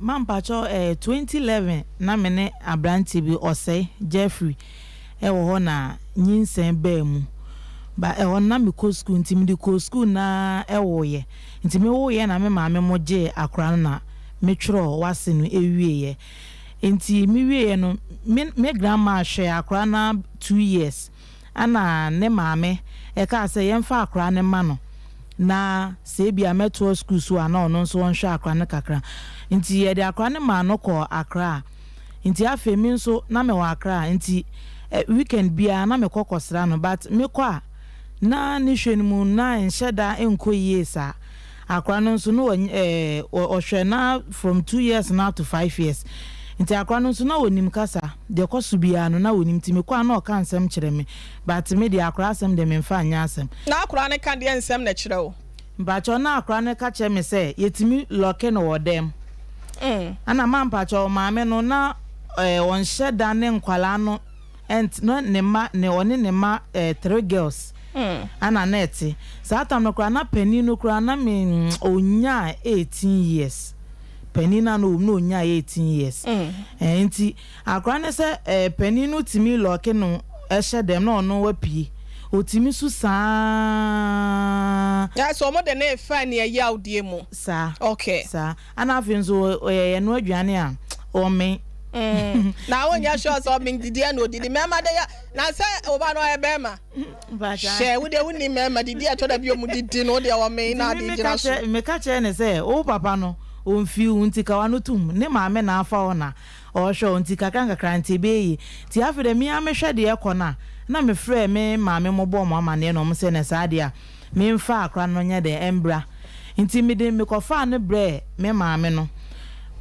Ma mpakyɛw eh, 2011 na me ne abranteɛ bi, Ɔsɛe Jeffrey, wɔ hɔ na nyinsɛn baa mu. Ba ɛhɔ no na mekɔ sukuu nti mede kɔɔ sukuu no ara woeɛ. Nti me woeɛ na me maame mo gyee akora no na me twerɛɔ w'ase no wieɛ. Nti me wieɛ no me me grandma hwɛɛ akora no ara 2 years ɛna ne maame ɛkaa sɛ yɛmfa akora no ma no na sɛ ebia mɛtoa sukuu so a na ɔno nso ɔnhwɛ akora no kakra. Nti yɛde akora no maa no kɔɔ Accra. Nti afei me nso na mewɔ Accra nti weekend biara na mekɔ kɔsra no, but mekɔ a na ne hwɛ no mu na nhyɛ da nkɔ yie saa. Akora no nso no ɔhwɛ na from 2 years na to 5 years, nti akora no nso na onim kasa deɛ ɛkɔ so biara no na onim, nti mekɔ a na ɔka nsɛm kyerɛ me, but me deɛ, akora asɛm deɛ, memfa nyɛ asɛm. Na akora no ka deɛ nsɛm na kyerɛ wo? Mpakyɛw, na akora no ka kyerɛ me sɛ yɛtumi lock no wɔ dɛm. Ɛna ma mpakyɛw, maame no na ɔnhyɛ da ne nkwalaa no ɛnt na ne mma ne ɔne ne mma three girls ɛna na ɛte saa tam no koraa. Na panin no koraa na me onyaa 18 years, panin na no wɔm na onyaa 18 years. Nti akora ne sɛ panin no tumi lock no ɛhyɛ dɛm na ɔno wapue, otumi so saa. Yɛ sɛ ɔmo de ne fa ne ɛyɛ awudie mu. Saa. Saa, ɛna afei nso ɔyɛ yɛn no aduane a ɔmɛn. Na wonyɛ sure sɛ ɔmen didi ɛna odidi mɛɛma de ya na sɛ ɔba no ɔyɛ bɛɛma hyɛ wo deɛ, wonni mɛɛma didi ɛtɔ da bi ɔmo didi no, wo deɛ ɔmen na ade gyina so. Meka kyerɛ ne sɛ wo papa no ɔmfi wo nti kawa no tum ne maame na afa wo na ɔhwɛ wo, nti kakra nkakra nti ɛbɛyɛ yie. Nti afei dɛ mea mehwɛ deɛ ɛkɔ no a, na mefrɛ me maame mo bɔɔ mo amanneɛ na ɔmo sɛ ne saa deɛ a memfa akora no nyɛ dɛn ɛmbra. Nti mede mekɔfaa no brɛɛ me maame no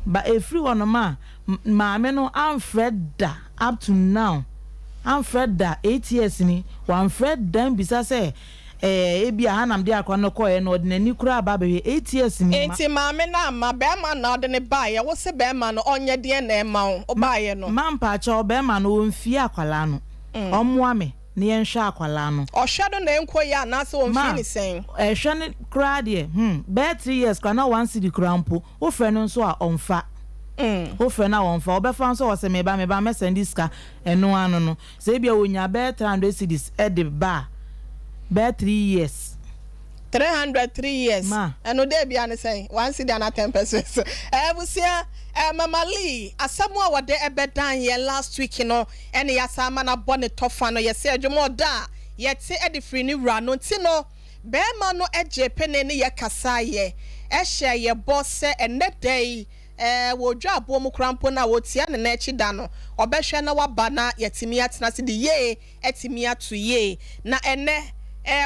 ba. Ɛfiri hɔ nom a maame no amfrɛ da up to now, amfrɛ da. 8 years ni wamfrɛ da mbisa sɛ ebi a hanam de akora no kɔɛ no, ɔde n'ani koraa aba abɛhwɛ. 8 years ni ma. Nti maame no ama bɛrima na ɔde ne baayɛ, wo se bɛrima no ɔnyɛ deɛ na ɛma wo ɔbaayɛ no? Ma mpakyɛw, bɛrima no ɔmfie akwalaa no, ɔmmoa me na yɛnhwɛ akwalaa no. Ɔhwɛ no na ɛnkɔ yie anaasɛ ɔmfii ne sɛn? Ɛhwɛ no koraa deɛ, bɛyɛ 3 years koraa na 1 cedi koraa mpo, wofrɛ no nso a ɔmfa. Wofrɛ no a ɔmfa. Ɔbɛfa nso a ɔsɛ meba, meba, mɛsend sika. Ɛno ano no sɛ ebia wonya bɛyɛ 300 cedis ɛde ba a, bɛyɛ 3 years. 300, 3 years. Ma. Ɛno de bia ne sɛn, 1 cedi ana 10 pesewas? Ɛbusua, Mama Lee asɛm a wɔde ɛbɛdan yɛn last week no, ɛne yɛasa ama no abɔ ne tɔfa no, yɛsɛ adwuma ɔda a yɛte ɛde firi ne wura no. Nti no bɛrima no gye pene ne yɛ kasa yɛ ɛhyɛ yɛ bɔ sɛ ɛnɛ da yi wɔ dwa aboɔ mu koraa mpo no a wɔtia ne nan akyi da no, ɔbɛhwɛ na waba na yɛtumi atena ase de yie atumi ato yie. Na ɛnɛ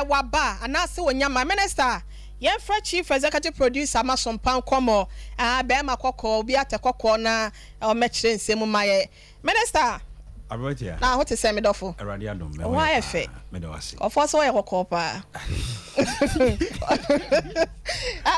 waba anaasɛ wɔnya ma minister. Yɛmfrɛ chief executive producer ma sompa nkɔmmɔ, bɛrima kɔkɔɔ obi atɛ kɔkɔɔ na ɔmɛkyerɛ nsɛm ma yɛ minister. Aberanteɛ. Na ho te sɛ medɔfo? Awurade adom. Wo ho ayɛ fɛ. Meda wo ase. Ɔfɔ sɛ wɔyɛ kɔkɔɔ paa.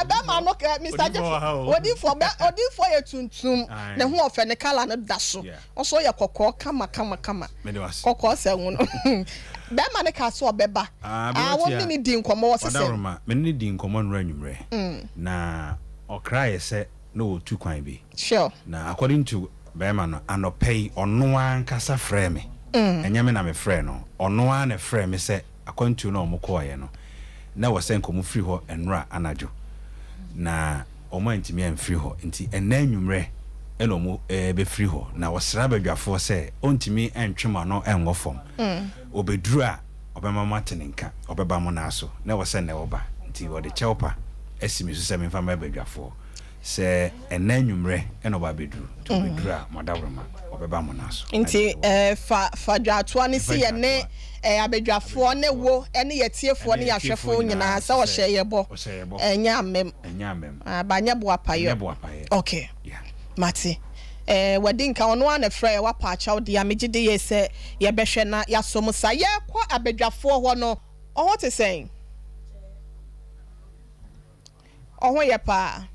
Bɛrima no, Mr Jeff, odifoɔ bɛ odifoɔ yɛ tuntum, ne ho ɔfɛ, ne colour no da so. Ɔso yɛ kɔkɔɔ kama kama kama. Meda wo ase. Kɔkɔɔ sɛ ngo no. Bɛrima no ka so ɔbɛba. Ah, wɔn ne ne di nkɔmɔ wɔ sisɛ. Ɔdaworoma, me ne ne di nkɔmɔ nnora anwummerɛ. Na ɔkra yɛ sɛ na wɔtu kwan bi. Na according to bɛrima no, anɔpɛ yi ɔno ankasa frɛ me. Ɛnyɛ me na mefrɛ no, ɔno ara na frɛ me sɛ akwantuo no a ɔmo kɔɔeɛ no na wɔ sɛ nkɔmɔ firi hɔ nnora anadwo na ɔmo antumi amfiri hɔ, nti ɛnɛ anwummerɛ ɛna ɔmo bɛfiri hɔ. Na wɔsrɛ abadwafoɔ sɛ ɔntumi ntwe mo ano ɛnwɔ fam, ɔbɛduru a ɔbɛma mo ate ne nka, ɔbɛba mo naa so. Na ɛwɔ sɛ nnɛ wɔba, nti wɔde kyɛw pa asi me so sɛ memfa mma abadwafoɔ sɛ ɛnɛ anwummerɛ ɛna ɔba abɛduru, nti ɔbɛduru a mo adaworoma ɔbɛba mo naa so. Nti fa dwatoa no si yɛ ne abadwafoɔ ne wo ne yɛtiefoɔ ne yɛahwɛfoɔ nyinaa sɛ ɔhyɛ yɛ bɔ. Ɔhyɛ yɛ bɔ. Ɛnyɛ amem. Ɛnyɛ amem. Ba nyɛ boapayɔ. Ɛnyɛ boapayɛ. Okay. Mate. Wadi nka ɔno ara na frɛ yɛ wapa akyɛw deɛ a megye de yɛ sɛ yɛbɛhwɛ na yɛasɔ mu sa. Yɛkɔ abadwafoɔ hɔ no, ɔho te sɛn? Ɔho yɛ paa.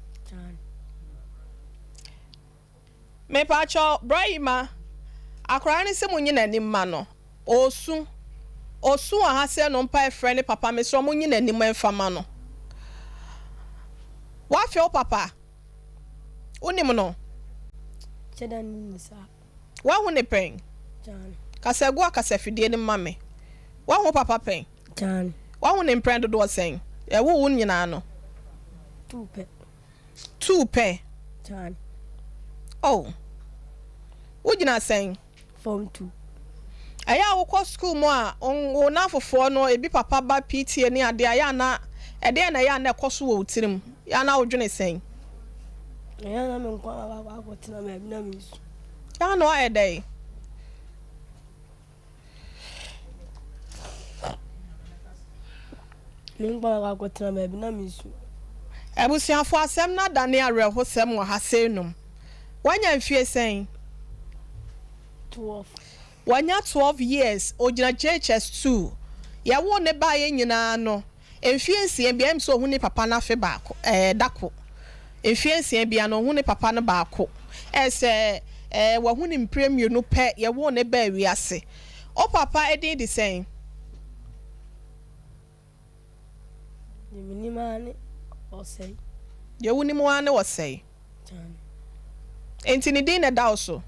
Mepaakyɛw, bra yi ma akwaraa no sɛ mo nyi n'anim ma no. Ɔɔsu, ɔsu wɔ ha sɛ no mpa ɛfrɛ ne papa. Mesrɛ mo nyi n'anim ɛmfa ma no. Wafe wo papa, wonim no? Menhyɛ da nnim no saa. Woahu no pɛn? Gyaane. Kasa gu akasafidie no mu ma me. Woahu wo papa pɛn? Gyaane. Woahu no mprɛn dodoɔ sɛn? Yɛwoo wo nyinaa no? Tuu pɛ. Tuu pɛ? Gyaane. Oh. Wogyina sɛn? Form 2. Ɛyɛ a wokɔ sukuu mu a, wo nnamfofoɔ no, ebi papa ba PTA ne adeɛ a, ɛyɛ a na, ɛdeɛn na ɛyɛ a na ɛkɔ so wɔ wo tirim? Ɛyɛ a na wodwene sɛn? Ɛyɛ a na me nko ara makɔ akɔtena baabi na meresu. Ɛyɛ a na woayɛ dɛn? Me nko ara makɔ akɔtena baabi na meresu. Abusuafoɔ, asɛm no adane awerɛhosɛm wɔ ha seinom. Woanya mfie sɛn? 12. Wanya 12 years, ogyina JHS 2. Yɛwoo no baeɛ nyinaa no, mfie nsia biara, ɛyɛ me sɛ ɔhu ne papa no afe baako, ɛɛ da ko. Mfie nsia biara no, ɔhu ne papa no baako. Ɛyɛ sɛ ɛɛ wahu no mprɛ mmienu pɛ, yɛwoo no baa wiase. Wo papa din de sɛn? Deɛ menim ara ne ɔsɛe. Deɛ wonim ara ne ɔsɛe. Akyane. Enti ne din na ɛda wo so?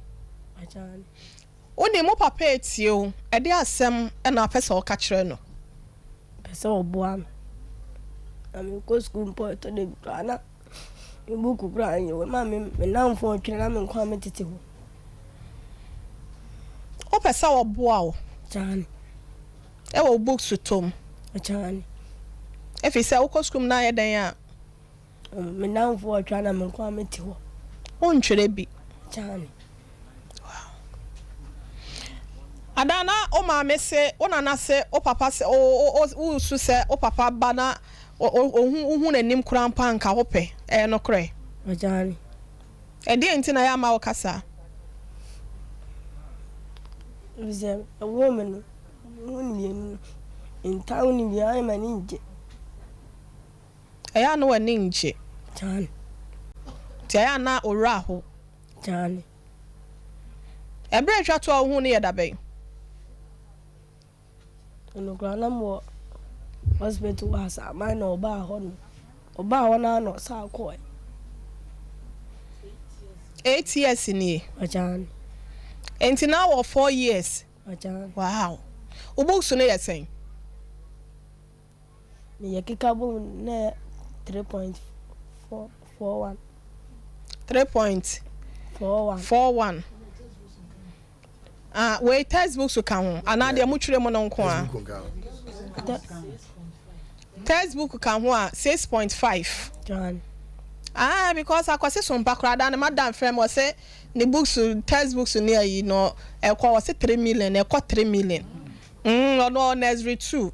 Akyane. Wonim, wo papa retie wo. Ɛdeɛn asɛm na wopɛ sɛ woka kyerɛ no? Mepɛ sɛ ɔboa me. Na mekɔ sukuu mpo a, ɛtɔ da bi koraa na me buku koraa nyɛ wei ma me me nnamfo ɔtwerɛ na me nko ara metete hɔ. Wopɛ sɛ ɔboa wo? Akyane. Wɔ wo books tɔ mu. Ɔkyaane. Ɛfiri sɛ wokɔ sukuu mu na ayɛ dɛn a. Me nnamfo ɔtwa na me nko ara mete hɔ. Wontwerɛ bi. Ɔkyaane. Wow. Ada na wo maame se, wo nana se, wo papa se, wo wo wosu sɛ wo papa ba na ohu wohu n'anim koraa mpo a anka wopɛ. Ɛyɛ nokorɛ? Ɔkyaane. Ɛdeɛn nti na ɛyɛ a ma woka saa? Ɛfiri sɛ ɛwoo me no, mehu no mmienu no, ntaa hu no bio, ayɛ m'ani ngye. Ɛyɛ a na w'ani ngye? Kyaane. Nti ɛyɛ a na wo werɛ aho? Kyaane. Ɛberɛ a ɛtwa toɔ a wohuu no yɛ da bɛn? Ɔno koraa na mowɔ hospital wɔ Asaman na ɔbaa hɔ no. Ɔbaa hɔ no ara na ɔsan kɔɛ. 8 years nie. Ɔkyan. Nti na wɔ 4 years. Ɔkyan. Wow. Wo books no yɛ sɛn? Meyɛ keka bom na ɛyɛ 3.441. 3. 41. 41. Ah, wei textbooks ka ho anaa deɛ motwerɛ mu no nko a? Textbook ka ho a 6.5. Kyan. Ah, because Akwasi Sompa koraa da no madam frɛ me, ɔsɛ ne books, textbooks ne ayi no ɛkɔ, ɔsɛ 3 million, ɛkɔ 3 million. Ɔno ɔwɔ nursery 2.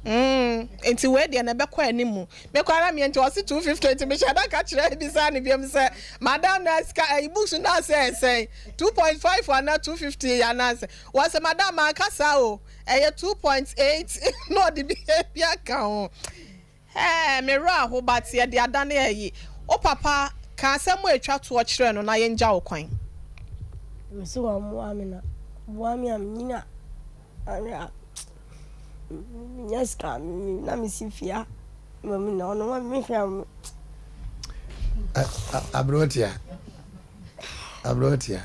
Nti wei deɛ na ɛbɛkɔ anim. Me koraa na meɛ nti ɔse 250, nti mehyɛ da ka kyerɛ bisa ne biam sɛ madam na sika ɛyi books no asɛ ɛsɛn 2.5 anaa 250 anaasɛ wɔsɛ madam manka saa o, ɛyɛ 2.8 na ɔde bi aka ho. Ɛɛ, me werɛ aho, but yɛde adane ayi. Wo papa, ka asɛm a ɛtwa toɔ kyerɛ no na yɛngya wo kwan. Mese wammoa me na ɔboa me a menyini a ahwɛ a menya sika na mesi fie a mmom na ɔno ma mehwɛ a. Aberanteɛ, aberanteɛ.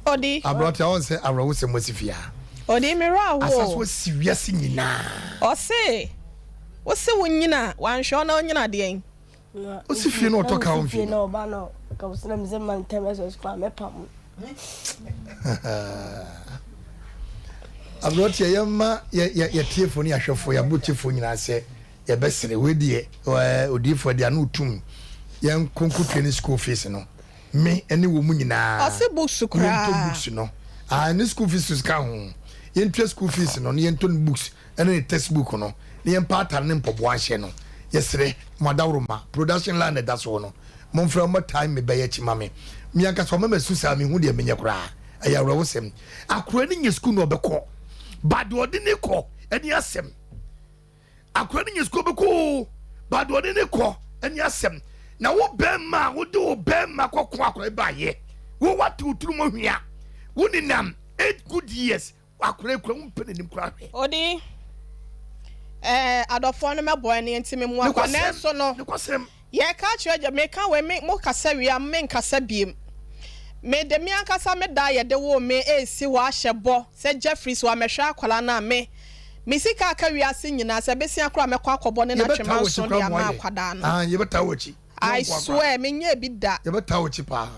Odi. Aberanteɛ, ɔn sɛ awerɛhosɛm asi fie ha. Odi, me werɛ aho. Asa so asi wiase nyinaa. Ɔse, wose wo nyina, wanhwɛ wo na onyina deɛn? Osi fie na ɔtɔ kaa ɔmfie no. Na ɔba na ɔka wo sɛ na mesɛ ma ntɛm ɛsɛ sukuu a mɛpam no. Aberanteɛ, yɛma yɛtiefoɔ ne yɛahwɛfoɔ, yɛabrokyefoɔ nyinaa sɛ yɛbɛsere wei deɛ odiyifoɔ deɛ ano tum yɛn nkonko ne school fees no me ne wɔ mu nyinaa. Ɔse books koraa. Yɛntɔ books no. Ah, ne school fees ka ho. Yɛntua school fees no na yɛntɔ ne books ne ne textbook no na yɛmpa atare ne mpɔboa nhyɛ no. Yɛsrɛ mo adaworoma, production line na ɛda soɔ no, momfrɛ mo time me bɛyɛ akyi ma me. Me ankasa ɔma masu saa menhu deɛ menyɛ koraa. Ɛyɛ awerɛhosɛm. Akora no nya school no ɔbɛkɔ, but deɛ ɔde ne kɔ ɛne asɛm. Akora no nya sukuu ɔbɛkɔ o, but deɛ ɔde ne kɔ ɛne asɛm. Na wo bɛrima a wode wo bɛrima kɔko akora yi baayɛ, wo wate wo tiri mu hwea, wo nenam 8 good years, akora yi kura wo mpɛ n'anim kora hwɛ. Odi ɛɛ adɔfoɔ no mɛboa ne nti me mua kwa nanso no Nokwasɛm. Yɛka kyerɛ gya meka wei me mo kasa wie a me nkasa biem. Mede me ankasa me da a yɛde woo me resi hɔ ahyɛ bɔ sɛ Jeffries wammɛhwɛ akwadaa no a me, me sika a aka wiase nyinaa, sɛ ɛbɛsia koraa a mɛkɔ akɔbɔ ne no atwe Yɛbɛtaa w'akyi manso de koraa ma ama woayɛ. akwadaa no. Aane, yɛbɛtaa w'akyi. Nyɛ I wo nkoa koraa. swear, menyɛɛ bi da. Yɛbɛtaa w'akyi paa.